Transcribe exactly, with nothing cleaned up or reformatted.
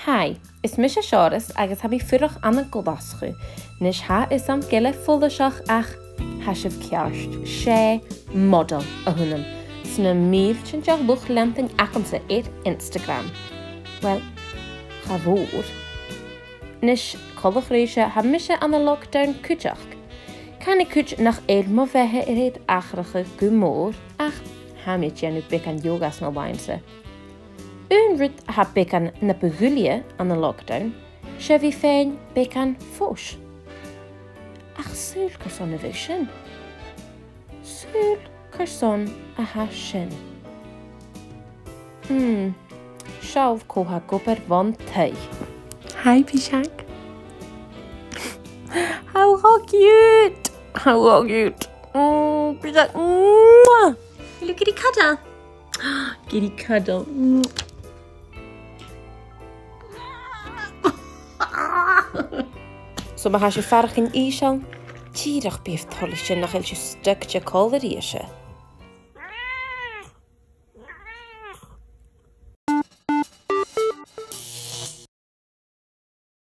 Hi, is mise Seòras agus tha mi a' fuireach ann an Glaschu. Nis, tha fhios agam gu bheil e follaiseach ach tha sibh ceart, 's e model a th' annam sna mìltean de luchd-leantainn agamsa air Instagram. Uill, cha mhòr. Nis, coltach ris, tha mise ann an lockdown cuideachd. Canaidh cuid nach eil mo bheatha air atharrachadh gu mòr, ach tha mi a' dèanamh beagan yoga sna làithean-sa. Aon rud a tha beagan na bu dhuilghe ann an lockdown, 's e bhith faighinn beagan fois. Ach saoil carson a bhiodh sin? Saoil carson a tha sin? Hmm, seall cò tha ag obair bhon taigh. Hi, Piseag. How cute! How cute! Mm, Piseag. Mwah! Hello, kitty cuddle. Kitty cuddle. So ma tha sibh a' faireachdainn ìosal, dìreach bithibh toilichte nach eil sibh stuckte còmhla ris.